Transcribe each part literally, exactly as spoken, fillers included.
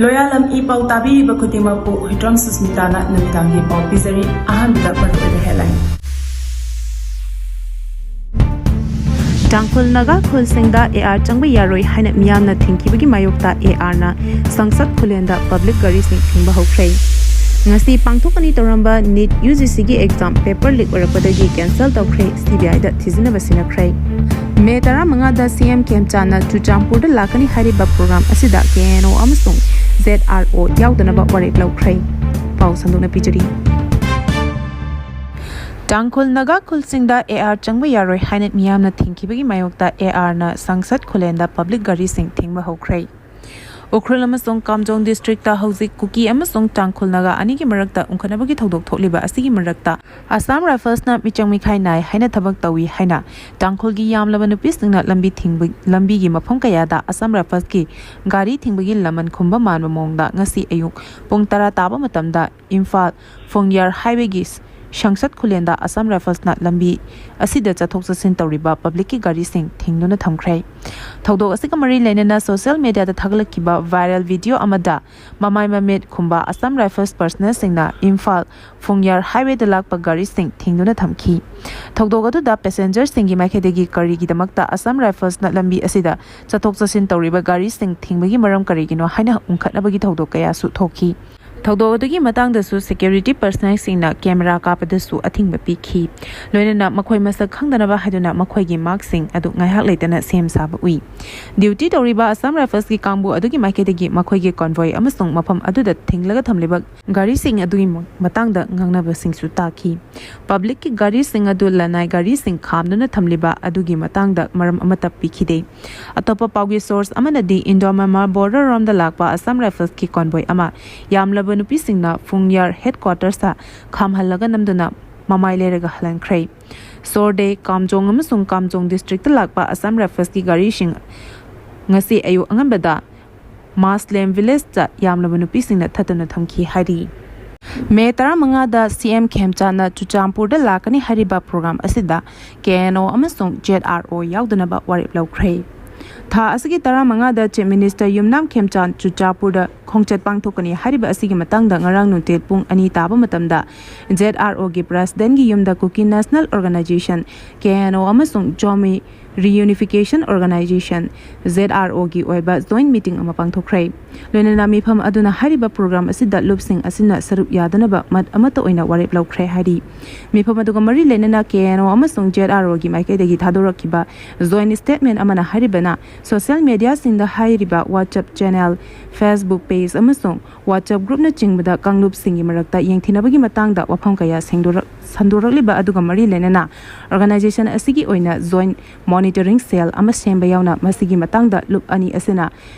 ꯂꯣꯌꯥꯂꯝ E ꯄꯥꯎ ꯇꯥꯕꯤꯔꯤꯕ ꯈꯨꯗꯤꯡꯃꯛꯄꯨ ꯍꯨꯏꯗ꯭ꯔꯣꯝ ꯁꯨꯁꯃꯤꯇꯥꯅ ꯅꯨꯃꯤꯗꯥꯡꯒꯤ ꯄꯥꯎ ꯄꯤꯖꯔꯤ꯫ ꯑꯍꯥꯟꯕꯗ ꯃꯔꯨꯑꯣꯏꯕ headline꯫ ꯇꯥꯡꯈꯨꯜ ꯅꯥꯒꯥ ꯈꯨꯜꯁꯤꯡꯗ AR ꯆꯪꯕ ꯌꯥꯔꯣꯏ ꯍꯥꯏꯅ ꯃꯤꯌꯥꯝꯅ ꯊꯤꯡꯈꯤꯕꯒꯤ ꯃꯥꯌꯣꯛꯇ ARꯅ ꯁꯪꯁꯠ ꯈꯨꯂꯦꯟꯗ public ꯒꯥꯔꯤꯁꯤꯡ ꯊꯤꯡꯕ ꯍꯧꯈ꯭ꯔꯦ꯫ ꯉꯁꯤ ꯄꯥꯡꯊꯣꯛꯀꯅꯤ ꯇꯧꯔꯝꯕ NEET UGCꯒꯤ exam paper leak ꯑꯣꯏꯔꯛꯄꯗꯒꯤ cancel ꯇꯧꯈ꯭ꯔꯦ, CBIꯗ ꯊꯤꯖꯤꯟꯅꯕ ꯁꯤꯟꯅꯈ꯭ꯔꯦ꯫ ꯃꯦ ꯇꯔꯥꯃꯉꯥꯗ CM ꯈꯦꯝꯆꯥꯟꯅ ꯆꯨꯔꯆꯥꯟꯄꯨꯔꯗ ꯂꯥꯛꯀꯅꯤ ꯍꯥꯏꯔꯤꯕ program ꯑꯁꯤꯗ KNO ꯑꯃꯁꯨꯡ ZRO ꯌꯥꯎꯗꯅꯕ ꯋꯥꯔꯦꯞ ꯂꯧꯈ꯭ꯔꯦ꯫ ꯄꯥꯎ ꯁꯟꯗꯣꯛꯅ ꯄꯤꯖꯔꯤ꯫ ꯇꯥꯡꯈꯨꯜ ꯅꯥꯒꯥ ꯈꯨꯜꯁꯤꯡꯗ AR ꯆꯪꯕ ꯌꯥꯔꯣꯏ ꯍꯥꯏꯅ ꯃꯤꯌꯥꯝꯅ ꯊꯤꯡꯈꯤꯕꯒꯤ ꯃꯥꯌꯣꯛꯇ ARꯅ ꯁꯪꯁꯠ ꯈꯨꯂꯦꯟꯗ public ꯒꯥꯔꯤꯁꯤꯡ ꯊꯤꯡꯕ ꯍꯧꯈ꯭ꯔꯦ꯫ ꯎꯈ꯭ꯔꯨꯜ ꯑꯃꯁꯨꯡ ꯀꯥꯝꯖꯣꯡ districtꯇ ꯍꯧꯖꯤꯛ ꯀꯨꯀꯤ ꯑꯃꯁꯨꯡ ꯇꯥꯡꯈꯨꯜ ꯅꯥꯒꯥ ꯑꯅꯤꯒꯤ ꯃꯔꯛꯇ ꯎꯪꯈꯠꯅꯕꯒꯤ ꯊꯧꯗꯣꯛ ꯊꯣꯛꯂꯤꯕ ꯑꯁꯤꯒꯤ ꯃꯔꯛꯇ Assam Riflesꯅ ꯃꯤꯆꯪ ꯃꯤꯈꯥꯏ ꯅꯥꯏ ꯍꯥꯏꯅ ꯊꯕꯛ ꯇꯧꯏ ꯍꯥꯏꯅ ꯇꯥꯡꯈꯨꯜꯒꯤ ꯌꯥꯝꯂꯕ ꯅꯨꯄꯤꯁꯤꯡꯅ ꯂꯝꯕꯤ ꯊꯤꯡꯕ, ꯂꯝꯕꯤꯒꯤ ꯃꯐꯝ ꯀꯌꯥꯗ Assam Riflesꯀꯤ ꯒꯥꯔꯤ ꯊꯤꯡꯕꯒꯤ ꯂꯃꯟ ꯈꯨꯝꯕ ꯃꯥꯟꯕ ꯃꯑꯣꯡꯗ ꯉꯁꯤ ꯑꯌꯨꯛ ꯄꯨꯡ ꯇꯔꯥ ꯇꯥꯕ ꯃꯇꯝꯗ ꯏꯝꯐꯥꯜ ꯐꯣꯡꯌꯥꯔ highwayꯒꯤ ꯁꯪꯁꯠ ꯈꯨꯂꯦꯟꯗ Assam Riflesꯅ ꯂꯝꯕꯤ ꯑꯁꯤꯗ ꯆꯠꯊꯣꯛ ꯆꯠꯁꯤꯟ ꯇꯧꯔꯤꯕ publicꯀꯤ ꯒꯥꯔꯤꯁꯤꯡ ꯊꯤꯡꯗꯨꯅ ꯊꯝꯈ꯭ꯔꯦ꯫ ꯊꯧꯗꯣꯛ ꯑꯁꯤꯒ ꯃꯔꯤ ꯂꯩꯅꯅ social mediaꯗ ꯊꯥꯒꯠꯂꯛꯈꯤꯕ viral video ꯑꯃꯗ ꯃꯃꯥꯏ ꯃꯃꯤꯠ ꯈꯨꯝꯕ Assam Rifles personnelꯁꯤꯡꯅ ꯏꯝꯐꯥꯜ ꯐꯣꯡꯌꯥꯔ highwayꯗ ꯂꯥꯛꯄ ꯒꯥꯔꯤꯁꯤꯡ ꯊꯤꯡꯗꯨꯅ ꯊꯝꯈꯤ꯫ ꯊꯧꯗꯣꯛ ꯑꯗꯨꯗ passengerꯁꯤꯡꯒꯤ ꯃꯥꯏꯀꯩꯗꯒꯤ ꯀꯔꯤꯒꯤꯗꯃꯛꯇ Assam Riflesꯅ ꯂꯝꯕꯤ ꯑꯁꯤꯗ ꯆꯠꯊꯣꯛ ꯆꯠꯁꯤꯟ ꯇꯧꯔꯤꯕ ꯒꯥꯔꯤꯁꯤꯡ ꯊꯤꯡꯕꯒꯤ ꯃꯔꯝ ꯀꯔꯤꯒꯤꯅꯣ ꯍꯥꯏꯅ ꯎꯪꯈꯠꯅꯕꯒꯤ ꯊꯧꯗꯣꯛ ꯀꯌꯥꯁꯨ ꯊꯣꯛꯈꯤ꯫ ꯊꯧꯗꯣꯛ ꯑꯗꯨꯒꯤ ꯃꯇꯥꯡꯗꯁꯨ security personnelꯁꯤꯡꯅ camera ꯀꯥꯞꯄꯗꯁꯨ ꯑꯊꯤꯡꯕ ꯄꯤꯈꯤ꯫ ꯂꯣꯏꯅꯅ ꯃꯈꯣꯏ ꯃꯁꯛ ꯈꯪꯗꯅꯕ ꯍꯥꯏꯗꯨꯅ ꯃꯈꯣꯏꯒꯤ maskꯁꯤꯡ ꯑꯗꯨ ꯉꯥꯏꯍꯥꯛ ꯂꯩꯇꯅ ꯁꯦꯝ ꯁꯥꯕ ꯎꯏ꯫ Duty ꯇꯧꯔꯤꯕ Assam Riflesꯀꯤ ꯀꯥꯡꯕꯨ ꯑꯗꯨꯒꯤ ꯃꯥꯏꯀꯩꯗꯒꯤ ꯃꯈꯣꯏꯒꯤ convoy ꯑꯃꯁꯨꯡ ꯃꯐꯝ ꯑꯗꯨꯗ ꯊꯤꯡꯂꯒ ꯊꯝꯂꯤꯕ ꯒꯥꯔꯤꯁꯤꯡ ꯑꯗꯨꯒꯤ ꯃꯇꯥꯡꯗ ꯉꯥꯡꯅꯕꯁꯤꯡꯁꯨ ꯇꯥꯈꯤ꯫ Publicꯀꯤ ꯒꯥꯔꯤꯁꯤꯡ ꯑꯗꯨ ꯂꯅꯥꯏ ꯒꯥꯔꯤꯁꯤꯡ ꯈꯥꯝꯗꯨꯅ ꯊꯝꯂꯤꯕ ꯑꯗꯨꯒꯤ ꯃꯇꯥꯡꯗ ꯃꯔꯝ ꯑꯃꯠꯇ ꯄꯤꯈꯤꯗꯦ꯫ ꯑꯇꯣꯞꯄ ꯄꯥꯎꯒꯤ source ꯑꯃꯅꯗꯤ Indo-Myanmar border ꯔꯣꯝꯗ ꯂꯥꯛꯄ Assam Riflesꯀꯤ convoy ꯑꯃ ꯌꯥꯝꯂꯕ ꯅꯨꯄꯤꯁꯤꯡꯅ ꯐꯨꯡꯌꯥꯔ headquartersꯇ ꯈꯥꯝꯍꯜꯂꯒ ꯅꯝꯗꯨꯅ ꯃꯃꯥꯏ ꯂꯩꯔꯒ ꯍꯜꯍꯟꯈ꯭ꯔꯦ꯫ ꯁꯣꯔꯗꯦ, ꯀꯥꯝꯖꯣꯡ ꯑꯃꯁꯨꯡ ꯀꯥꯝꯖꯣꯡ districtꯇ ꯂꯥꯛꯄ Assam Riflesꯀꯤ ꯒꯥꯔꯤꯁꯤꯡ ꯉꯁꯤ ꯑꯌꯨꯛ ꯑꯉꯟꯕꯗ ꯃꯥꯁꯂꯦꯝ villageꯇ ꯌꯥꯝꯂꯕ ꯅꯨꯄꯤꯁꯤꯡꯅ ꯊꯠꯇꯨꯅ ꯊꯝꯈꯤ ꯍꯥꯏꯔꯤ꯫ ꯃꯦ ꯇꯔꯥꯃꯉꯥꯗ CM ꯈꯦꯝꯆꯥꯟꯅ ꯆꯨꯔꯆꯥꯟꯄꯨꯔꯗ ꯂꯥꯛꯀꯅꯤ ꯍꯥꯏꯔꯤꯕ program ꯑꯁꯤꯗ KNO ꯑꯃꯁꯨꯡ ZRO ꯌꯥꯎꯗꯅꯕ ꯋꯥꯔꯦꯞ ꯂꯧꯈ꯭ꯔꯦ꯫ ꯊꯥ ꯑꯁꯤꯒꯤ ꯇꯔꯥꯃꯉꯥꯗ Chief Minister ꯌꯨꯝꯅꯥꯝ ꯈꯦꯝꯆꯥꯟ ꯆꯨꯔꯆꯥꯟꯄꯨꯔꯗ ꯈꯣꯡꯆꯠ ꯄꯥꯡꯊꯣꯛꯀꯅꯤ꯫ ꯍꯥꯏꯔꯤꯕ ꯑꯁꯤꯒꯤ ꯃꯇꯥꯡꯗ ꯉꯔꯥꯡ ꯅꯨꯡꯊꯤꯜ ꯄꯨꯡ ꯑꯅꯤ ꯇꯥꯕ ꯃꯇꯝꯗ ZROꯒꯤ Presidentꯒꯤ ꯌꯨꯝꯗ Kuki National Organization, KNO, ꯑꯃꯁꯨꯡ Zomi Reunification Organization, ZROꯒꯤ ꯑꯣꯏꯕ joint meeting ꯑꯃ ꯄꯥꯡꯊꯣꯛꯈ꯭ꯔꯦ꯫ ꯂꯣꯏꯅꯅ ꯃꯤꯐꯝ ꯑꯗꯨꯅ ꯍꯥꯏꯔꯤꯕ program ꯑꯁꯤꯗ ꯂꯨꯞꯁꯤꯡ ꯑꯁꯤꯅ ꯁꯔꯨꯛ ꯌꯥꯗꯅꯕ ꯃꯠ ꯑꯃꯠꯇ ꯑꯣꯏꯅ ꯋꯥꯔꯦꯞ ꯂꯧꯈ꯭ꯔꯦ ꯍꯥꯏꯔꯤ꯫ ꯃꯤꯐꯝ ꯑꯗꯨꯒ ꯃꯔꯤ ꯂꯩꯅꯅ KNO ꯑꯃꯁꯨꯡ ZROꯒꯤ ꯃꯥꯏꯀꯩꯗꯒꯤ ꯊꯥꯗꯣꯔꯛꯈꯤꯕ joint statement ꯑꯃꯅ ꯍꯥꯏꯔꯤꯕꯅ, social mediaꯁꯤꯡꯗ ꯍꯥꯏꯔꯤꯕ WhatsApp channel, Facebook page ꯑꯃꯁꯨꯡ WhatsApp groupꯅꯆꯤꯡꯕꯗ ꯀꯥꯡꯂꯨꯞꯁꯤꯡꯒꯤ ꯃꯔꯛꯇ ꯌꯦꯡꯊꯤꯅꯕꯒꯤ ꯃꯇꯥꯡꯗ ꯋꯥꯐꯝ ꯀꯌꯥ ꯁꯦꯡꯗꯣꯔꯛ-, ꯁꯟꯗꯣꯔꯛꯂꯤꯕ ꯑꯗꯨꯒ ꯃꯔꯤ ꯂꯩꯅꯅ organization ꯑꯁꯤꯒꯤ ꯑꯣꯏꯅ joint monitoring cell ꯑꯃ ꯁꯦꯝꯕ ꯌꯥꯎꯅ ꯃꯁꯤꯒꯤ ꯃꯇꯥꯡꯗ ꯂꯨꯞ ꯑꯅꯤ ꯑꯁꯤꯅ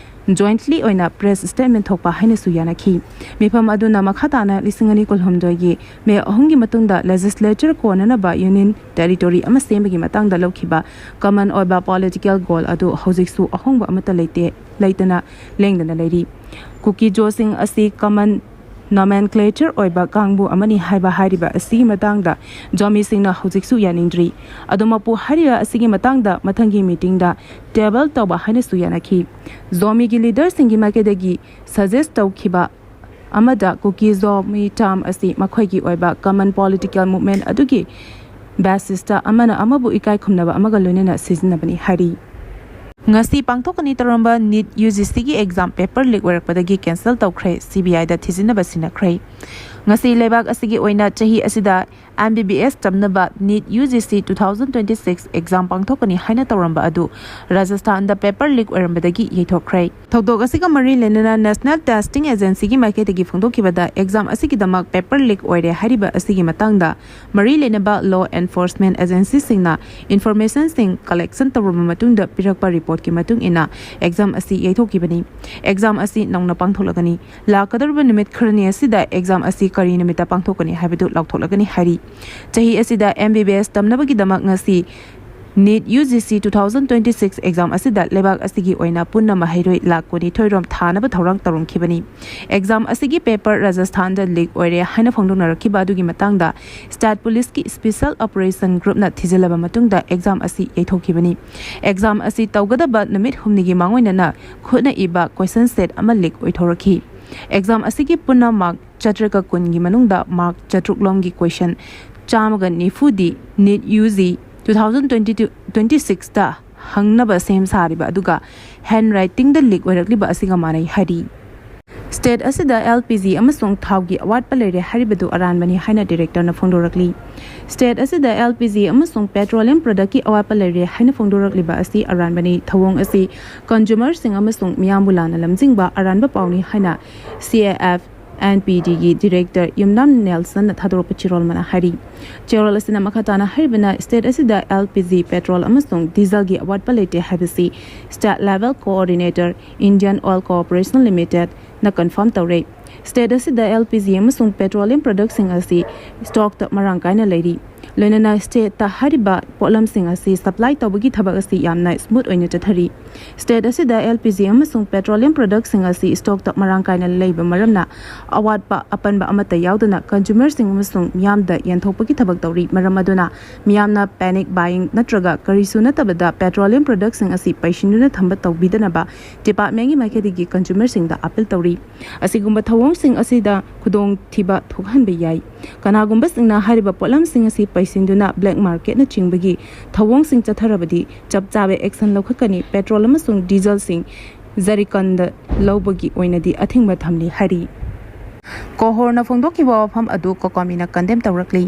jointly ꯑꯣꯏꯅ press statement ꯊꯣꯛꯄ ꯍꯥꯏꯅꯁꯨ ꯌꯥꯅꯈꯤ꯫ ꯃꯤꯐꯝ ꯑꯗꯨꯅ ꯃꯈꯥ ꯇꯥꯅ ꯂꯤꯁꯤꯡ ꯑꯅꯤ ꯀꯨꯟꯍꯨꯝꯗꯣꯏꯒꯤ May ꯑꯍꯨꯝꯒꯤ ꯃꯇꯨꯡꯗ legislature ꯀꯣꯟꯅꯅꯕ union territory ꯑꯃ ꯁꯦꯝꯕꯒꯤ ꯃꯇꯥꯡꯗ ꯂꯧꯈꯤꯕ common ꯑꯣꯏꯕ political goal ꯑꯗꯨ ꯍꯧꯖꯤꯛꯁꯨ ꯑꯍꯣꯡꯕ ꯑꯃꯠꯇ ꯂꯩꯇꯦ, ꯂꯩꯇꯅ ꯂꯦꯡꯗꯅ ꯂꯩꯔꯤ꯫ ꯀꯨꯀꯤ ꯖꯣꯁꯤꯡ ꯑꯁꯤ common nomenclature ꯑꯣꯏꯕ ꯀꯥꯡꯕꯨ ꯑꯃꯅꯤ ꯍꯥꯏꯕ ꯍꯥꯏꯔꯤꯕ ꯑꯁꯤꯒꯤ ꯃꯇꯥꯡꯗ ꯖꯣꯃꯤꯁꯤꯡꯅ ꯍꯧꯖꯤꯛꯁꯨ ꯌꯥꯅꯤꯡꯗ꯭ꯔꯤ꯫ ꯑꯗꯨꯃꯛꯄꯨ ꯍꯥꯏꯔꯤꯕ ꯑꯁꯤꯒꯤ ꯃꯇꯥꯡꯗ ꯃꯊꯪꯒꯤ meetingꯗ table ꯇꯧꯕ ꯍꯥꯏꯅꯁꯨ ꯌꯥꯅꯈꯤ꯫ ꯖꯣꯃꯤꯒꯤ leaderꯁꯤꯡꯒꯤ ꯃꯥꯏꯀꯩꯗꯒꯤ suggest ꯇꯧꯈꯤꯕ ꯑꯃꯗ ꯀꯨꯀꯤ ꯖꯣꯃꯤ term ꯑꯁꯤ ꯃꯈꯣꯏꯒꯤ ꯑꯣꯏꯕ common political movement ꯑꯗꯨꯒꯤ basisꯇ ꯑꯃꯅ ꯑꯃꯕꯨ ꯏꯀꯥꯏ ꯈꯨꯝꯅꯕ ꯑꯃꯒ ꯂꯣꯏꯅꯅ ꯁꯤꯖꯤꯟꯅꯕꯅꯤ ꯍꯥꯏꯔꯤ꯫ ꯉꯁꯤ ꯄꯥꯡꯊꯣꯛꯀꯅꯤ ꯇꯧꯔꯝꯕ NEET UGCꯒꯤ exam paper leak ꯑꯣꯏꯔꯛꯄꯗꯒꯤ cancel ꯇꯧꯈ꯭ꯔꯦ, CBIꯗ ꯊꯤꯖꯤꯟꯅꯕ ꯁꯤꯟꯅꯈ꯭ꯔꯦ꯫ ꯉꯁꯤ ꯂꯩꯕꯥꯛ ꯑꯁꯤꯒꯤ ꯑꯣꯏꯅ ꯆꯍꯤ ꯑꯁꯤꯗ MBBS ꯇꯝꯅꯕ NEET UGC two thousand twenty six exam ꯄꯥꯡꯊꯣꯛꯀꯅꯤ ꯍꯥꯏꯅ ꯇꯧꯔꯝꯕ ꯑꯗꯨ ꯔꯥꯖꯁꯊꯥꯟꯗ paper leak ꯑꯣꯏꯔꯝꯕꯗꯒꯤ ꯌꯩꯊꯣꯛꯈ꯭ꯔꯦ꯫ ꯊꯧꯗꯣꯛ ꯑꯁꯤꯒ ꯃꯔꯤ ꯂꯩꯅꯅ National Testing Agencyꯒꯤ ꯃꯥꯏꯀꯩꯗꯒꯤ ꯐꯣꯡꯗꯣꯛꯈꯤꯕꯗ exam ꯑꯁꯤꯒꯤꯗꯃꯛ paper leak ꯑꯣꯏꯔꯦ ꯍꯥꯏꯔꯤꯕ ꯑꯁꯤꯒꯤ ꯃꯇꯥꯡꯗ ꯃꯔꯤ ꯂꯩꯅꯕ law enforcement agencyꯁꯤꯡꯅ informationꯁꯤꯡ collection ꯇꯧꯔꯕ ꯃꯇꯨꯡꯗ ꯄꯤꯔꯛꯄ reportꯀꯤ ꯃꯇꯨꯡ ꯏꯟꯅ exam ꯑꯁꯤ ꯌꯩꯊꯣꯛꯈꯤꯕꯅꯤ꯫ Exam ꯑꯁꯤ ꯅꯧꯅ ꯄꯥꯡꯊꯣꯛꯂꯒꯅꯤ꯫ ꯂꯥꯛꯀꯗꯧꯔꯤꯕ ꯅꯨꯃꯤꯠ ꯈꯔꯅꯤ ꯑꯁꯤꯗ exam ꯑꯁꯤ ꯀꯔꯤ ꯅꯨꯃꯤꯠꯇ ꯄꯥꯡꯊꯣꯛꯀꯅꯤ ꯍꯥꯏꯕꯗꯨ ꯂꯥꯎꯊꯣꯛꯂꯒꯅꯤ ꯍꯥꯏꯔꯤ꯫ ꯆꯍꯤ ꯑꯁꯤꯗ MBBS ꯇꯝꯅꯕꯒꯤꯗꯃꯛ ꯉꯁꯤ NEET UGC two thousand twenty six exam ꯑꯁꯤꯗ ꯂꯩꯕꯥꯛ ꯑꯁꯤꯒꯤ ꯑꯣꯏꯅ ꯄꯨꯟꯅ ꯃꯍꯩꯔꯣꯏ ꯂꯥꯈ ꯀꯨꯟꯅꯤꯊꯣꯏ ꯔꯣꯝ ꯊꯥꯅꯕ ꯊꯧꯔꯥꯡ ꯇꯧꯔꯝꯈꯤꯕꯅꯤ꯫ Exam ꯑꯁꯤꯒꯤ paper ꯔꯥꯖꯁꯊꯥꯟꯗ leak ꯑꯣꯏꯔꯦ ꯍꯥꯏꯅ ꯐꯣꯡꯗꯣꯛꯅꯔꯛꯈꯤꯕ ꯑꯗꯨꯒꯤ ꯃꯇꯥꯡꯗ State Policeꯀꯤ Special Operation Groupꯅ ꯊꯤꯖꯤꯜꯂꯕ ꯃꯇꯨꯡꯗ exam ꯑꯁꯤ ꯌꯩꯊꯣꯛꯈꯤꯕꯅꯤ꯫ Exam ꯑꯁꯤ ꯇꯧꯒꯗꯕ ꯅꯨꯃꯤꯠ ꯍꯨꯝꯅꯤꯒꯤ ꯃꯥꯡꯑꯣꯏꯅꯅ ꯈꯨꯠꯅ ꯏꯕ question set ꯑꯃ leak ꯑꯣꯏꯊꯣꯔꯛꯈꯤ꯫ Exam ꯑꯁꯤꯒꯤ ꯄꯨꯟꯅ mark ꯆꯥꯇ꯭ꯔꯦꯠꯀ ꯀꯨꯟꯒꯤ ꯃꯅꯨꯡꯗ mark ꯆꯥꯇ꯭ꯔꯨꯛ ꯂꯣꯝꯒꯤ question ꯆꯥꯝꯃꯒ ꯅꯤꯐꯨꯗꯤ NEET UG two thousand twenty two twenty sixꯇ ꯍꯪꯅꯕ ꯁꯦꯝ ꯁꯥꯔꯤꯕ ꯑꯗꯨꯒ handwritingꯗ leak ꯑꯣꯏꯔꯛꯂꯤꯕ ꯑꯁꯤꯒ ꯃꯥꯟꯅꯩ ꯍꯥꯏꯔꯤ꯫ State ꯑꯁꯤꯗ LPG ꯑꯃꯁꯨꯡ ꯊꯥꯎꯒꯤ ꯑꯋꯥꯠꯄ ꯂꯩꯔꯦ ꯍꯥꯏꯔꯤꯕꯗꯨ ꯑꯔꯥꯟꯕꯅꯤ ꯍꯥꯏꯅ directorꯅ ꯐꯣꯡꯗꯣꯔꯛꯂꯤ꯫ State ꯑꯁꯤꯗ LPG ꯑꯃꯁꯨꯡ petroleum productꯀꯤ ꯑꯋꯥꯠꯄ ꯂꯩꯔꯦ ꯍꯥꯏꯅ ꯐꯣꯡꯗꯣꯔꯛꯂꯤꯕ ꯑꯁꯤ ꯑꯔꯥꯟꯕꯅꯤ꯫ ꯊꯧꯑꯣꯡ ꯑꯁꯤ consumerꯁꯤꯡ ꯑꯃꯁꯨꯡ ꯃꯤꯌꯥꯝꯕꯨ ꯂꯥꯟꯅ ꯂꯝꯖꯤꯡꯕ ꯑꯔꯥꯟꯕ ꯄꯥꯎꯅꯤ ꯍꯥꯏꯅ CAF NPDꯒꯤ director ꯌꯨꯝꯅꯥꯝ ꯅꯦꯜꯁꯟꯅ ꯊꯥꯗꯣꯔꯛꯄ ꯆꯦꯔꯣꯜ ꯑꯃꯅ ꯍꯥꯏꯔꯤ꯫ ꯆꯦꯔꯣꯜ ꯑꯁꯤꯅ ꯃꯈꯥ ꯇꯥꯅ ꯍꯥꯏꯔꯤꯕꯅ, state ꯑꯁꯤꯗ LPG, petrol ꯑꯃꯁꯨꯡ dieselꯒꯤ ꯑꯋꯥꯠꯄ ꯂꯩꯇꯦ ꯍꯥꯏꯕꯁꯤ state level coordinator Indian Oil Corporation Limitedꯅ confirm ꯇꯧꯔꯦ꯫ State ꯑꯁꯤꯗ LPG ꯑꯃꯁꯨꯡ petroleum productꯁꯤꯡ ꯑꯁꯤ stockꯇ ꯃꯔꯥꯡ ꯀꯥꯏꯅ ꯂꯩꯔꯤ꯫ ꯂꯣꯏꯅꯅ stateꯇ ꯍꯥꯏꯔꯤꯕ ꯄꯣꯠꯂꯝꯁꯤꯡ ꯑꯁꯤ supply ꯇꯧꯕꯒꯤ ꯊꯕꯛ ꯑꯁꯤ ꯌꯥꯝꯅ smooth ꯑꯣꯏꯅ ꯆꯠꯊꯔꯤ꯫ State ꯑꯁꯤꯗ LPG ꯑꯃꯁꯨꯡ petroleum productꯁꯤꯡ ꯑꯁꯤ stockꯇ ꯃꯔꯥꯡ ꯀꯥꯏꯅ ꯂꯩꯕ ꯃꯔꯝꯅ ꯑꯋꯥꯠꯄ ꯑꯄꯟꯕ ꯑꯃꯠꯇ ꯌꯥꯎꯗꯅ consumerꯁꯤꯡ ꯑꯃꯁꯨꯡ ꯃꯤꯌꯥꯝꯗ ꯌꯦꯟꯊꯣꯛꯄꯒꯤ ꯊꯕꯛ ꯇꯧꯔꯤ꯫ ꯃꯔꯝ ꯑꯗꯨꯅ ꯃꯤꯌꯥꯝꯅ panic buying ꯅꯠꯇ꯭ꯔꯒ ꯀꯔꯤꯁꯨ ꯅꯠꯇꯕꯗ petroleum productꯁꯤꯡ ꯑꯁꯤ ꯄꯩꯁꯤꯟꯗꯨꯅ ꯊꯝꯕ ꯇꯧꯕꯤꯗꯅꯕ departmentꯀꯤ ꯃꯥꯏꯀꯩꯗꯒꯤ consumerꯁꯤꯡꯗ appeal ꯇꯧꯔꯤ꯫ ꯑꯁꯤꯒꯨꯝꯕ ꯊꯧꯑꯣꯡꯁꯤꯡ ꯑꯁꯤꯗ ꯈꯨꯗꯣꯡꯊꯤꯕ ꯊꯣꯛꯍꯟꯕ ꯌꯥꯏ꯫ ꯀꯅꯥꯒꯨꯝꯕꯁꯤꯡꯅ ꯍꯥꯏꯔꯤꯕ ꯄꯣꯠꯂꯝꯁꯤꯡ ꯑꯁꯤ ꯄꯩꯁꯤꯟꯗꯨꯅ black marketꯅꯆꯤꯡꯕꯒꯤ ꯊꯧꯑꯣꯡꯁꯤꯡ ꯆꯠꯊꯔꯕꯗꯤ ꯆꯞ ꯆꯥꯕ action ꯂꯧꯈꯠꯀꯅꯤ꯫ Petrol ꯑꯃꯁꯨꯡ dieselꯁꯤꯡ ꯖꯔꯤꯀꯟꯗ ꯂꯧꯕꯒꯤ ꯑꯣꯏꯅꯗꯤ ꯑꯊꯤꯡꯕ ꯊꯝꯂꯤ ꯍꯥꯏꯔꯤ꯫ ꯀꯣꯍꯣꯔꯅ ꯐꯣꯡꯗꯣꯛꯈꯤꯕ ꯋꯥꯐꯝ ꯑꯗꯨ COCOMIꯅ condemn ꯇꯧꯔꯛꯂꯤ꯫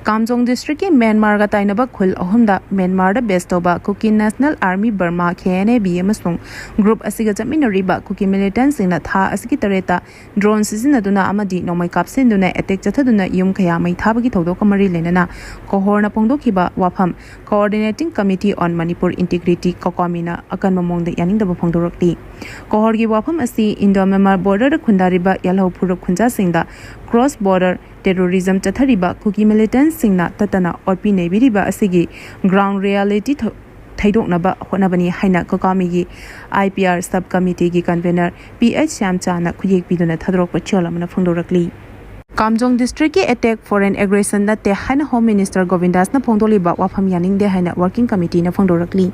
ꯀꯥꯝꯖꯣꯡ districtꯀꯤ ꯃ꯭ꯌꯥꯟꯃꯥꯔꯒ ꯇꯥꯏꯅꯕ ꯈꯨꯜ ꯑꯍꯨꯝꯗ ꯃ꯭ꯌꯥꯟꯃꯥꯔꯗ base ꯇꯧꯕ Kuki National Army Burma, KNA B, ꯑꯃꯁꯨꯡ group ꯑꯁꯤꯒ ꯆꯠꯃꯤꯟꯅꯔꯤꯕ ꯀꯨꯀꯤ militantꯁꯤꯡꯅ ꯊꯥ ꯑꯁꯤꯒꯤ ꯇꯔꯦꯠꯇ drone ꯁꯤꯖꯤꯟꯅꯗꯨꯅ ꯑꯃꯗꯤ ꯅꯣꯡꯃꯩ ꯀꯥꯞꯁꯤꯟꯗꯨꯅ attack ꯆꯠꯊꯗꯨꯅ ꯌꯨꯝ ꯀꯌꯥ ꯃꯩ ꯊꯥꯕꯒꯤ ꯊꯧꯗꯣꯛꯀ ꯃꯔꯤ ꯂꯩꯅꯅ ꯀꯣꯍꯣꯔꯅ ꯐꯣꯡꯗꯣꯛꯈꯤꯕ ꯋꯥꯐꯝ Coordinating Committee on Manipur Integrity, COCOMIꯅ ꯑꯀꯟꯕ ꯃꯑꯣꯡꯗ ꯌꯥꯅꯤꯡꯗꯕ ꯐꯣꯡꯗꯣꯔꯛꯂꯤ꯫ ꯀꯣꯍꯣꯔꯒꯤ ꯋꯥꯐꯝ ꯑꯁꯤ Indo-Myanmar borderꯗ ꯈꯨꯟꯗꯥꯔꯤꯕ ꯌꯥꯜꯍꯧ ꯐꯨꯔꯨꯞ ꯈꯨꯟꯖꯥꯁꯤꯡꯗ cross border terrorism ꯆꯠꯊꯔꯤꯕ ꯀꯨꯀꯤ militantꯁꯤꯡꯅ ꯇꯠꯇꯅ ꯑꯣꯠꯄꯤ ꯅꯩꯕꯤꯔꯤꯕ ꯑꯁꯤꯒꯤ ground reality ꯊ-, ꯊꯩꯗꯣꯛꯅꯕ ꯍꯣꯠꯅꯕꯅꯤ ꯍꯥꯏꯅ ꯀꯣꯀꯥꯃꯤꯒꯤ I P R sub committeeꯒꯤ convener P H ꯁ꯭ꯌꯥꯝꯆꯥꯅ ꯈꯨꯌꯦꯛ ꯄꯤꯗꯨꯅ ꯊꯥꯗꯣꯔꯛꯄ ꯆꯦꯔꯣꯜ ꯑꯃꯅ ꯐꯣꯡꯗꯣꯔꯛꯂꯤ꯫ ꯀꯥꯝꯖꯣꯡ districtꯀꯤ attack foreign aggression ꯅꯠꯇꯦ ꯍꯥꯏꯅ Home Minister ꯒꯣꯕꯤꯟꯗꯥꯁꯅ ꯐꯣꯡꯗꯣꯛꯂꯤꯕ ꯋꯥꯐꯝ ꯌꯥꯅꯤꯡꯗꯦ ꯍꯥꯏꯅ working committeeꯅ ꯐꯣꯡꯗꯣꯔꯛꯂꯤ꯫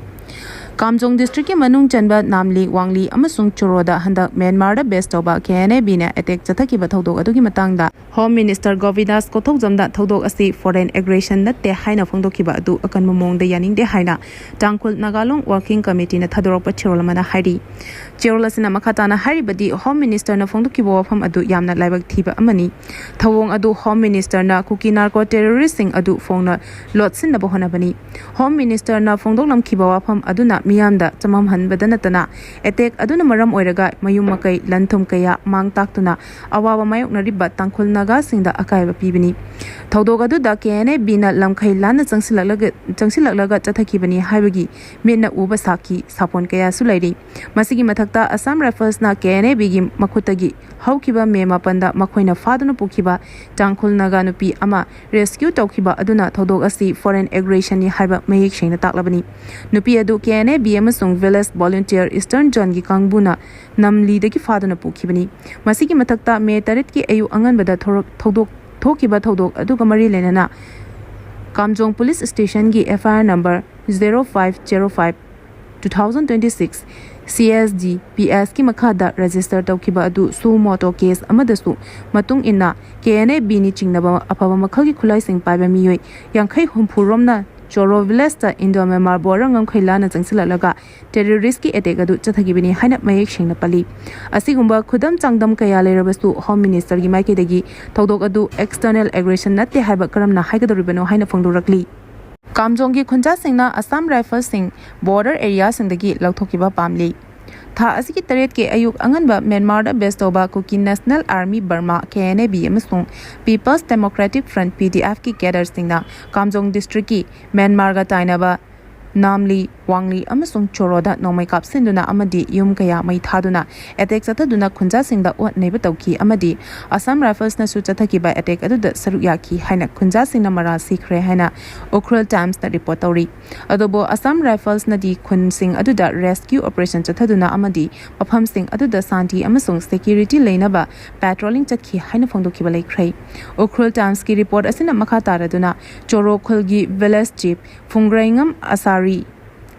ꯀꯥꯝꯖꯣꯡ districtꯀꯤ ꯃꯅꯨꯡ ꯆꯟꯕ ꯅꯥꯝꯂꯤ, ꯋꯥꯡꯂꯤ ꯑꯃꯁꯨꯡ ꯆꯣꯔꯣꯗ ꯍꯟꯗꯛ ꯃ꯭ꯌꯥꯟꯃꯥꯔꯗ base ꯇꯧꯕ K N A Bꯅ attack ꯆꯠꯊꯈꯤꯕ ꯊꯧꯗꯣꯛ ꯑꯗꯨꯒꯤ ꯃꯇꯥꯡꯗ Home Minister ꯒꯣꯕꯤꯟꯗꯥꯁ ꯀꯣꯊꯧꯖꯝꯗ ꯊꯧꯗꯣꯛ ꯑꯁꯤ foreign aggression ꯅꯠꯇꯦ ꯍꯥꯏꯅ ꯐꯣꯡꯗꯣꯛꯈꯤꯕ ꯑꯗꯨ ꯑꯀꯟꯕ ꯃꯑꯣꯡꯗ ꯌꯥꯅꯤꯡꯗꯦ ꯍꯥꯏꯅ ꯇꯥꯡꯈꯨꯜ ꯅꯥꯒꯥꯂꯣꯡ working committeeꯅ ꯊꯥꯗꯣꯔꯛꯄ ꯆꯦꯔꯣꯜ ꯑꯃꯅ ꯍꯥꯏꯔꯤ꯫ ꯆꯦꯔꯣꯜ ꯑꯁꯤꯅ ꯃꯈꯥ ꯇꯥꯅ ꯍꯥꯏꯔꯤꯕꯗꯤ, Home Ministerꯅ ꯐꯣꯡꯗꯣꯛꯈꯤꯕ ꯋꯥꯐꯝ ꯑꯗꯨ ꯌꯥꯝꯅ ꯂꯥꯏꯕꯛ ꯊꯤꯕ ꯑꯃꯅꯤ꯫ ꯊꯧꯑꯣꯡ ꯑꯗꯨ Home Ministerꯅ ꯀꯨꯀꯤ narco terroristꯁꯤꯡ ꯑꯗꯨ ꯐꯣꯡꯅ ꯂꯣꯠꯁꯤꯟꯅꯕ ꯍꯣꯠꯅꯕꯅꯤ꯫ Home Ministerꯅ ꯐꯣꯡꯗꯣꯛꯂꯝꯈꯤꯕ ꯋꯥꯐꯝ ꯑꯗꯨꯅ ꯃꯤꯌꯥꯝꯗ ꯆꯃꯝꯍꯟꯕꯗ ꯅꯠꯇꯅ, attack ꯑꯗꯨꯅ ꯃꯔꯝ ꯑꯣꯏꯔꯒ ꯃꯌꯨꯝ ꯃꯀꯩ, ꯂꯟ ꯊꯨꯝ ꯀꯌꯥ ꯃꯥꯡ ꯇꯥꯛꯇꯨꯅ ꯑꯋꯥꯕ ꯃꯥꯌꯣꯛꯅꯔꯤꯕ ꯇꯥꯡꯈꯨꯜ ꯅꯥꯒꯥꯁꯤꯡꯗ ꯑꯀꯥꯏꯕ ꯄꯤꯕꯅꯤ꯫ ꯊꯧꯗꯣꯛ ꯑꯗꯨꯗ K N A Bꯅ ꯂꯝꯈꯩ ꯂꯥꯟꯅ ꯆꯪꯁꯤꯜꯂꯛꯂꯒ, ꯆꯪꯁꯤꯜꯂꯛꯂꯒ ꯆꯠꯊꯈꯤꯕꯅꯤ ꯍꯥꯏꯕꯒꯤ ꯃꯤꯠꯅ ꯎꯕ ꯁꯥꯈꯤ, ꯁꯥꯄꯣꯟ ꯀꯌꯥꯁꯨ ꯂꯩꯔꯤ꯫ ꯃꯁꯤꯒꯤ ꯃꯊꯛꯇ Assam Riflesꯅ K N A Bꯒꯤ ꯃꯈꯨꯠꯇꯒꯤ ꯍꯧꯈꯤꯕ May ꯃꯥꯄꯟꯗ ꯃꯈꯣꯏꯅ ꯐꯥꯗꯨꯅ ꯄꯨꯈꯤꯕ ꯇꯥꯡꯈꯨꯜ ꯅꯥꯒꯥ ꯅꯨꯄꯤ ꯑꯃ rescue ꯇꯧꯈꯤꯕ ꯑꯗꯨꯅ ꯊꯧꯗꯣꯛ ꯑꯁꯤ foreign aggressionꯅꯤ ꯍꯥꯏꯕ ꯃꯌꯦꯛ ꯁꯦꯡꯅ ꯇꯥꯛꯂꯕꯅꯤ꯫ ꯅꯨꯄꯤ ꯑꯗꯨ K N A B ꯑꯃꯁꯨꯡ Village Volunteer Eastern Zoneꯒꯤ ꯀꯥꯡꯕꯨꯅ ꯅꯝꯂꯤꯗꯒꯤ ꯐꯥꯗꯨꯅ ꯄꯨꯈꯤꯕꯅꯤ꯫ ꯃꯁꯤꯒꯤ ꯃꯊꯛꯇ May ꯇꯔꯦꯠꯀꯤ ꯑꯌꯨꯛ ꯑꯉꯟꯕꯗ ꯊꯧꯔꯛ-, ꯊꯧꯗꯣꯛ, ꯊꯣꯛꯈꯤꯕ ꯊꯧꯗꯣꯛ ꯑꯗꯨꯒ ꯃꯔꯤ ꯂꯩꯅꯅ ꯀꯥꯝꯖꯣꯡ Police Stationꯒꯤ F I R number zero five zero five two thousand twenty six C S D P S ꯀꯤ ꯃꯈꯥꯗ register ꯇꯧꯈꯤꯕ ꯑꯗꯨ suo motu case ꯑꯃꯗꯁꯨ ꯃꯇꯨꯡ ꯏꯟꯅ K N A Bꯅꯤ ꯆꯤꯡꯅꯕ ꯑꯐꯕ ꯃꯈꯜꯒꯤ ꯈꯨꯠꯂꯥꯏꯁꯤꯡ ꯄꯥꯏꯕ ꯃꯤꯑꯣꯏ ꯌꯥꯡꯈꯩ ꯍꯨꯝꯐꯨ ꯔꯣꯝꯅ ꯆꯣꯔꯣ Village ꯇ Indo Myanmar border ꯉꯝꯈꯩ ꯂꯥꯟꯅ ꯆꯪꯁꯤꯜꯂꯛꯂꯒ terroristꯀꯤ attack ꯑꯗꯨ ꯆꯠꯊꯈꯤꯕꯅꯤ ꯍꯥꯏꯅ ꯃꯌꯦꯛ ꯁꯦꯡꯅ ꯄꯜꯂꯤ꯫ ꯑꯁꯤꯒꯨꯝꯕ ꯈꯨꯗꯝ ꯆꯥꯡꯗꯝ ꯀꯌꯥ ꯂꯩꯔꯕꯁꯨ Home Ministerꯒꯤ ꯃꯥꯏꯀꯩꯗꯒꯤ ꯊꯧꯗꯣꯛ ꯑꯗꯨ external aggression ꯅꯠꯇꯦ ꯍꯥꯏꯕ ꯀꯔꯝꯅ ꯍꯥꯏꯒꯗꯧꯔꯤꯕꯅꯣ ꯍꯥꯏꯅ ꯐꯣꯡꯗꯣꯔꯛꯂꯤ꯫ ꯀꯥꯝꯖꯣꯡꯒꯤ ꯈꯨꯟꯖꯥꯁꯤꯡꯅ Assam Riflesꯁꯤꯡ border areaꯁꯤꯡꯗꯒꯤ ꯂꯧꯊꯣꯛꯈꯤꯕ ꯄꯥꯝꯂꯤ꯫ ꯊꯥ ꯑꯁꯤꯒꯤ ꯇꯔꯦꯠꯀꯤ ꯑꯌꯨꯛ ꯑꯉꯟꯕ ꯃ꯭ꯌꯥꯟꯃꯥꯔꯗ base ꯇꯧꯕ Kuki National Army Burma, K N A B, ꯑꯃꯁꯨꯡ People's Democratic Front, P D Fꯀꯤ cadreꯁꯤꯡꯅ ꯀꯥꯝꯖꯣꯡ districtꯀꯤ ꯃ꯭ꯌꯥꯟꯃꯥꯔꯒ ꯇꯥꯏꯅꯕ ꯅꯥꯝꯂꯤ, ꯋꯥꯡꯂꯤ ꯑꯃꯁꯨꯡ ꯆꯣꯔꯣꯗ ꯅꯣꯡꯃꯩ ꯀꯥꯞꯁꯤꯟꯗꯨꯅ ꯑꯃꯗꯤ ꯌꯨꯝ ꯀꯌꯥ ꯃꯩ ꯊꯥꯗꯨꯅ ꯑꯦꯇꯦꯛ ꯆꯠꯊꯗꯨꯅ ꯈꯨꯟꯖꯥꯁꯤꯡꯗ ꯑꯣꯠ ꯅꯩꯕ ꯇꯧꯈꯤ ꯑꯃꯗꯤ ꯑꯁꯥꯝ ꯔꯥꯏꯐꯜꯁꯅꯁꯨ ꯆꯠꯊꯈꯤꯕ ꯑꯦꯇꯦꯛ ꯑꯗꯨꯗ ꯁꯔꯨꯛ ꯌꯥꯈꯤ ꯍꯥꯏꯅ ꯈꯨꯟꯖꯥꯁꯤꯡꯅ ꯃꯔꯥꯜ ꯁꯤꯈ꯭ꯔꯦ ꯍꯥꯏꯅ ꯎꯈ꯭ꯔꯨꯜ ꯇꯥꯏꯝꯁꯅ ꯔꯤꯄꯣꯔꯠ ꯇꯧꯔꯤ꯫ ꯑꯗꯨꯕꯨ ꯑꯁꯥꯝ ꯔꯥꯏꯐꯜꯁꯅꯗꯤ ꯈꯨꯟꯁꯤꯡ ꯑꯗꯨꯗ ꯔꯦꯁꯀ꯭ꯌꯨ ꯑꯣꯄꯔꯦꯁꯟ ꯆꯠꯊꯗꯨꯅ ꯑꯃꯗꯤ ꯃꯐꯝꯁꯤꯡ ꯑꯗꯨꯗ ꯁꯥꯟꯇꯤ ꯑꯃꯁꯨꯡ ꯁꯦꯀ꯭ꯌꯨꯔꯤꯇꯤ ꯂꯩꯅꯕ ꯄꯦꯇ꯭ꯔꯣꯂꯤꯡ ꯆꯠꯈꯤ ꯍꯥꯏꯅ ꯐꯣꯡꯗꯣꯛꯈꯤꯕ ꯂꯩꯈ꯭ꯔꯦ꯫ ꯎꯈ꯭ꯔꯨꯜ ꯇꯥꯏꯝꯁꯀꯤ ꯔꯤꯄꯣꯔꯠ ꯑꯁꯤꯅ ꯃꯈꯥ ꯇꯥꯔꯗꯨꯅ ꯆꯣꯔꯣ ꯈꯨꯜꯒꯤ ꯚꯤꯂꯦꯖ ꯆꯤꯐ ꯐꯨꯡꯒ꯭ꯔꯩꯉꯝ ꯑꯁꯥꯔꯤ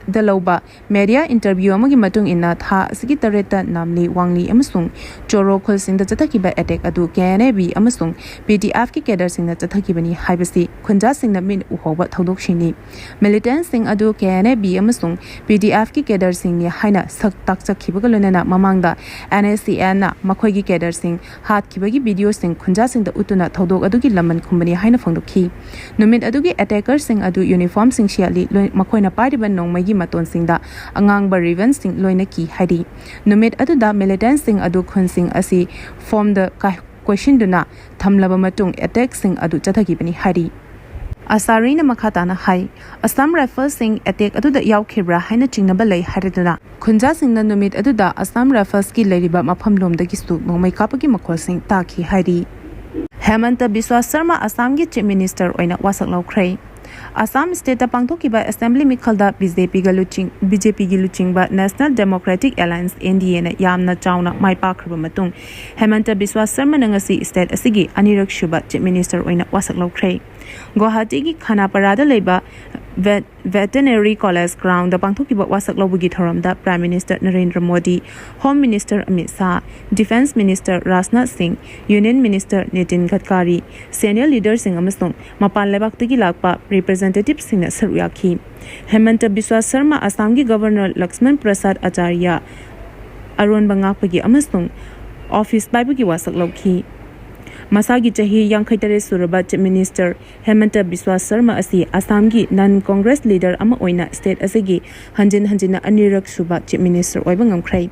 ꯗ ꯂꯧꯕ ꯃꯦꯗꯤꯌꯥ ꯏꯟꯇꯔꯚ꯭ꯌꯨ ꯑꯃꯒꯤ ꯃꯇꯨꯡ ꯏꯟꯅ ꯊꯥ ꯑꯁꯤꯒꯤ ꯇꯔꯦꯠꯇ ꯅꯥꯝꯂꯤ, ꯋꯥꯡꯂꯤ ꯑꯃꯁꯨꯡ ꯆꯣꯔꯣ ꯈꯨꯜꯁꯤꯡꯗ ꯆꯠꯊꯈꯤꯕ ꯑꯦꯇꯦꯛ ꯑꯗꯨ ꯀꯦ ꯑꯦꯟ ꯑꯦ ꯕꯤ ꯑꯃꯁꯨꯡ ꯄꯤ ꯗꯤ ꯑꯦꯐꯀꯤ ꯀꯦꯗꯔꯁꯤꯡꯅ ꯆꯠꯊꯈꯤꯕꯅꯤ ꯍꯥꯏꯕꯁꯤ ꯈꯨꯟꯖꯥꯁꯤꯡꯅ ꯃꯤꯠ ꯎꯍꯧꯕ ꯊꯧꯗꯣꯛꯁꯤꯡꯅꯤ꯫ ꯃꯤꯂꯤꯇꯦꯟꯠꯁꯤꯡ ꯑꯗꯨ ꯀꯦ ꯑꯦꯟ ꯑꯦ ꯕꯤ ꯑꯃꯁꯨꯡ ꯄꯤ ꯗꯤ ꯑꯦꯐꯀꯤ ꯀꯦꯗꯔꯁꯤꯡꯅꯤ ꯍꯥꯏꯅ ꯁꯛ ꯇꯥꯛꯆꯈꯤꯕꯒ ꯂꯣꯏꯅꯅ ꯃꯃꯥꯡꯗ ꯑꯦꯟ ꯑꯦ ꯁꯤ ꯑꯦꯟꯅ ꯃꯈꯣꯏꯒꯤ ꯀꯦꯗꯔꯁꯤꯡ ꯍꯥꯠꯈꯤꯕꯒꯤ ꯚꯤꯗꯤꯑꯣꯁꯤꯡ ꯈꯨꯟꯖꯥꯁꯤꯡꯗ ꯎꯠꯇꯨꯅ ꯊꯧꯗꯣꯛ ꯑꯗꯨꯒꯤ ꯂꯃꯟ ꯈꯨꯝꯕꯅꯤ ꯍꯥꯏꯅ ꯐꯣꯡꯗꯣꯛꯈꯤ꯫ ꯅꯨꯃꯤꯠ ꯑꯗꯨꯒꯤ ꯑꯦꯇꯦꯀꯔꯁꯤꯡ ꯑꯗꯨ ꯌꯨꯅꯤꯐꯣꯔꯝꯁꯤꯡ ꯁꯦꯠꯂꯤ, ꯂꯣꯏ-, ꯃꯈꯣꯏꯅ ꯄꯥꯏꯔꯤꯕ ꯅꯣꯡꯃꯩꯒꯤ ꯃꯇꯣꯟꯁꯤꯡꯗ ꯑꯉꯥꯡꯕ ꯔꯤꯕꯟꯁꯤꯡ ꯂꯣꯏꯅꯈꯤ ꯍꯥꯏꯔꯤ꯫ ꯅꯨꯃꯤꯠ ꯑꯗꯨꯗ ꯃꯤꯂꯤꯇꯦꯟꯠꯁꯤꯡ ꯑꯗꯨ ꯈꯨꯟꯁꯤꯡ ꯑꯁꯤ ꯐꯣꯝꯗ ꯀꯥ-, ꯀꯣꯏꯁꯤꯟꯗꯨꯅ ꯊꯝꯂꯕ ꯃꯇꯨꯡ ꯑꯦꯇꯦꯛꯁꯤꯡ ꯑꯗꯨ ꯆꯠꯊꯈꯤꯕꯅꯤ ꯍꯥꯏꯔꯤ꯫ ꯑꯁꯥꯔꯤꯅ ꯃꯈꯥ ꯇꯥꯅ ꯍꯥꯏ, ꯑꯁꯥꯝ ꯔꯥꯏꯐꯜꯁꯤꯡ ꯑꯦꯇꯦꯛ ꯑꯗꯨꯗ ꯌꯥꯎꯈꯤꯕ꯭ꯔꯥ ꯍꯥꯏꯅ ꯆꯤꯡꯅꯕ ꯂꯩ ꯍꯥꯏꯔꯗꯨꯅ ꯈꯨꯟꯖꯥꯁꯤꯡꯅ ꯅꯨꯃꯤꯠ ꯑꯗꯨꯗ ꯑꯁꯥꯝ ꯔꯥꯏꯐꯜꯁꯀꯤ ꯂꯩꯔꯤꯕ ꯃꯐꯝꯂꯣꯝꯗꯒꯤꯁꯨ ꯅꯣꯡꯃꯩ ꯀꯥꯞꯄꯒꯤ ꯃꯈꯣꯜꯁꯤꯡ ꯇꯥꯈꯤ ꯍꯥꯏꯔꯤ꯫ ꯍꯦꯃꯟꯇ ꯕꯤꯁ꯭ꯋꯥ ꯁꯔꯃ ꯑꯁꯥꯝꯒꯤ ꯆꯤꯐ ꯃꯤꯅꯤꯁꯇꯔ ꯑꯣꯏꯅ ꯋꯥꯁꯛ ꯂꯧꯈ꯭ꯔꯦ꯫ ꯑꯁꯥꯝ ꯁ꯭ꯇꯦꯠꯇ ꯄꯥꯡꯊꯣꯛꯈꯤꯕ ꯑꯦꯁꯦꯝꯕ꯭ꯂꯤ ꯃꯤꯈꯜꯗ ꯕꯤ ꯖꯦ ꯄꯤꯒ ꯂꯨꯆꯤꯡ-, ꯕꯤ ꯖꯦ ꯄꯤꯒꯤ ꯂꯨꯆꯤꯡꯕ national democratic alliance, N D ꯑꯦꯅ ꯌꯥꯝꯅ ꯆꯥꯎꯅ ꯃꯥꯏ ꯄꯥꯛꯈ꯭ꯔꯕ ꯃꯇꯨꯡ ꯍꯦꯃꯟꯇ ꯕꯤꯁ꯭ꯋꯥ ꯁꯔꯃꯅ ꯉꯁꯤ ꯁ꯭ꯇꯦꯠ ꯑꯁꯤꯒꯤ ꯑꯅꯤꯔꯛ ꯁꯨꯕ ꯆꯤꯐ ꯃꯤꯅꯤꯁꯇꯔ ꯑꯣꯏꯅ ꯋꯥꯁꯛ ꯂꯧꯈ꯭ꯔꯦ꯫ ꯒꯨꯋꯥꯍꯥꯇꯤꯒꯤ ꯈꯥꯅꯥꯄꯥꯔꯥꯗ ꯂꯩꯕ ꯚꯦꯠ-, ꯚꯦꯇꯦꯅꯔꯤ ꯀꯣꯂꯦꯖ ꯒ꯭ꯔꯥꯎꯟꯗ ꯄꯥꯡꯊꯣꯛꯈꯤꯕ ꯋꯥꯁꯛ ꯂꯧꯕꯒꯤ ꯊꯧꯔꯝꯗ prime minister Narendra Modi, home minister Amit Shah, defence minister Rajnath ꯁꯤꯡ, ꯌꯨꯅꯤꯌꯟ ꯃꯤꯅꯤꯁꯇꯔ ꯅꯤꯇꯤꯟ ꯒꯗꯀꯥꯔꯤ, ꯁꯦꯅꯤꯌꯔ ꯂꯤꯗꯔꯁꯤꯡ ꯑꯃꯁꯨꯡ ꯃꯄꯥꯟ ꯂꯩꯕꯥꯛꯇꯒꯤ ꯂꯥꯛꯄ ꯔꯤꯄ꯭ꯔꯖꯦꯟꯇꯦꯇꯤꯚꯁꯤꯡꯅ ꯁꯔꯨꯛ ꯌꯥꯈꯤ꯫ ꯍꯦꯃꯟꯇ ꯕꯤꯁ꯭ꯋꯥ ꯁꯔꯃ ꯑꯁꯥꯝꯒꯤ ꯒꯚꯔꯅꯔ ꯂꯛꯁꯃꯟ ꯄ꯭ꯔꯁꯥꯗ ꯑꯆꯥꯔꯌ ꯑꯔꯣꯟꯕ ꯉꯥꯛꯄꯒꯤ ꯑꯃꯁꯨꯡ ꯑꯣꯐꯤꯁ ꯄꯥꯏꯕꯒꯤ ꯋꯥꯁꯛ ꯂꯧꯈꯤ꯫ ꯃꯁꯥꯒꯤ ꯆꯍꯤ ꯌꯥꯡꯈꯩ ꯇꯔꯦꯠ ꯁꯨꯔꯕ ꯆꯤꯐ ꯃꯤꯅꯤꯁꯇꯔ ꯍꯦꯃꯟꯇ ꯕꯤꯁ꯭ꯋꯥ ꯁꯔꯃ ꯑꯁꯤ ꯑꯁꯥꯝꯒꯤ ꯅꯟ ꯀꯣꯡꯒ꯭ꯔꯦꯁ ꯂꯤꯗꯔ ꯑꯃ ꯑꯣꯏꯅ ꯁ꯭ꯇꯦꯠ ꯑꯁꯤꯒꯤ ꯍꯟꯖꯤꯟ ꯍꯟꯖꯤꯟꯅ ꯑꯅꯤꯔꯛ ꯁꯨꯕ ꯆꯤꯐ ꯃꯤꯅꯤꯁꯇꯔ ꯑꯣꯏꯕ ꯉꯝꯈ꯭ꯔꯦ꯫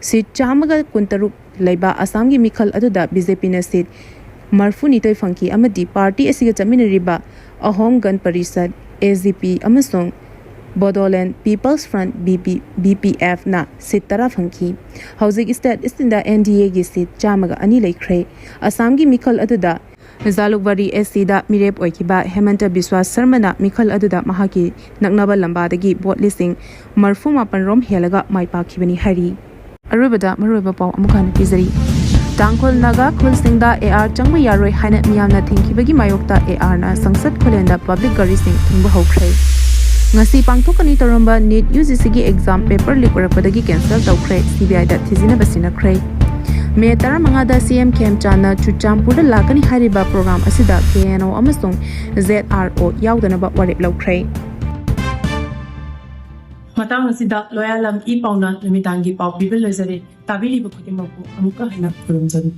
ꯁꯤꯠ ꯆꯥꯝꯃꯒ ꯀꯨꯟꯇꯔꯨꯛ ꯂꯩꯕ ꯑꯁꯥꯝꯒꯤ ꯃꯤꯈꯜ ꯑꯗꯨꯗ ꯕꯤ ꯖꯦ ꯄꯤꯅ ꯁꯤꯠ ꯃꯔꯤꯐꯨꯅꯤꯊꯣꯏ ꯐꯪꯈꯤ ꯑꯃꯗꯤ ꯄꯥꯔꯇꯤ ꯑꯁꯤꯒ ꯆꯠꯃꯤꯟꯅꯔꯤꯕ Asom Gana Parishad, A G P, ꯑꯃꯁꯨꯡ Bodoland People's Front, B P, B P F ꯅ ꯁꯤꯠ ꯇꯔꯥ ꯐꯪꯈꯤ꯫ ꯍꯧꯖꯤꯛ state ꯏꯁꯇꯤꯟꯗ N D A ꯒꯤ ꯁꯤꯠ ꯆꯥꯝꯃꯒ ꯑꯅꯤ ꯂꯩꯈ꯭ꯔꯦ꯫ ꯑꯁꯥꯝꯒꯤ ꯃꯤꯈꯜ ꯑꯗꯨꯗ ꯖꯥꯂꯨꯛꯕꯥꯔꯤ S C ꯗ ꯃꯤꯔꯦꯞ ꯑꯣꯏꯈꯤꯕ ꯍꯦꯃꯟꯇ ꯕꯤꯁ꯭ꯋꯥꯁ ꯁꯔꯃꯅ ꯃꯤꯈꯜ ꯑꯗꯨꯗ ꯃꯍꯥꯛꯀꯤ ꯅꯛꯅꯕ ꯂꯝꯕꯥꯗꯒꯤ ꯚꯣꯠ ꯂꯤꯁꯤꯡ ꯃꯔꯤꯐꯨ ꯃꯥꯄꯟ ꯔꯣꯝ ꯍꯦꯜꯂꯒ ꯃꯥꯏ ꯄꯥꯛꯈꯤꯕꯅꯤ ꯍꯥꯏꯔꯤ꯫ ꯑꯔꯣꯏꯕꯗ ꯃꯔꯨꯑꯣꯏꯕ ꯄꯥꯎ ꯑꯃꯨꯛ ꯍꯟꯅ ꯄꯤꯖꯔꯤ꯫ ꯇꯥꯡꯈꯨꯜ ꯅꯥꯒꯥ ꯈꯨꯜꯁꯤꯡꯗ A R ꯆꯪꯕ ꯌꯥꯔꯣꯏ ꯍꯥꯏꯅ ꯃꯤꯌꯥꯝꯅ ꯊꯤꯡꯈꯤꯕꯒꯤ ꯃꯥꯌꯣꯛꯇ A R ꯅ ꯁꯪꯁꯠ ꯈꯨꯂꯦꯟꯗ ꯄꯕ꯭ꯂꯤꯛ ꯒꯥꯔꯤꯁꯤꯡ ꯊꯤꯡꯕ ꯍꯧꯈ꯭ꯔꯦ꯫ ꯉꯁꯤ ꯄꯥꯡꯊꯣꯛꯀꯅꯤ ꯇꯧꯔꯝꯕ NEET U G C ꯒꯤ exam paper leak ꯑꯣꯏꯔꯛꯄꯗꯒꯤ cancel ꯇꯧꯈ꯭ꯔꯦ, C B I the ꯊꯤꯖꯤꯟꯅꯕ ꯁꯤꯟꯅꯈ꯭ꯔꯦ꯫ May ꯇꯔꯥꯃꯉꯥꯗ C M ꯈꯦꯝꯆꯥꯟꯅ ꯆꯨꯔꯆꯥꯟꯄꯨꯔꯗ ꯂꯥꯛꯀꯅꯤ ꯍꯥꯏꯔꯤꯕ program ꯑꯁꯤꯗ K N O ꯑꯃꯁꯨꯡ Z R O ꯌꯥꯎꯗꯅꯕ ꯋꯥꯔꯦꯞ ꯂꯧꯈ꯭ꯔꯦ꯫ ꯃꯇꯥꯡ ꯑꯁꯤꯗ ꯂꯣꯌꯥꯂꯝ ꯏ ꯄꯥꯎꯅ ꯅꯨꯃꯤꯗꯥꯡꯒꯤ ꯄꯥꯎ ꯄꯤꯕ ꯂꯣꯏꯖꯔꯦ꯫ ꯇꯥꯕꯤꯔꯤꯕ ꯈꯨꯗꯤꯡꯃꯛꯄꯨ ꯑꯃꯨꯛꯀ ꯍꯟꯅ ꯈꯨꯔꯨꯝꯖꯔꯤ꯫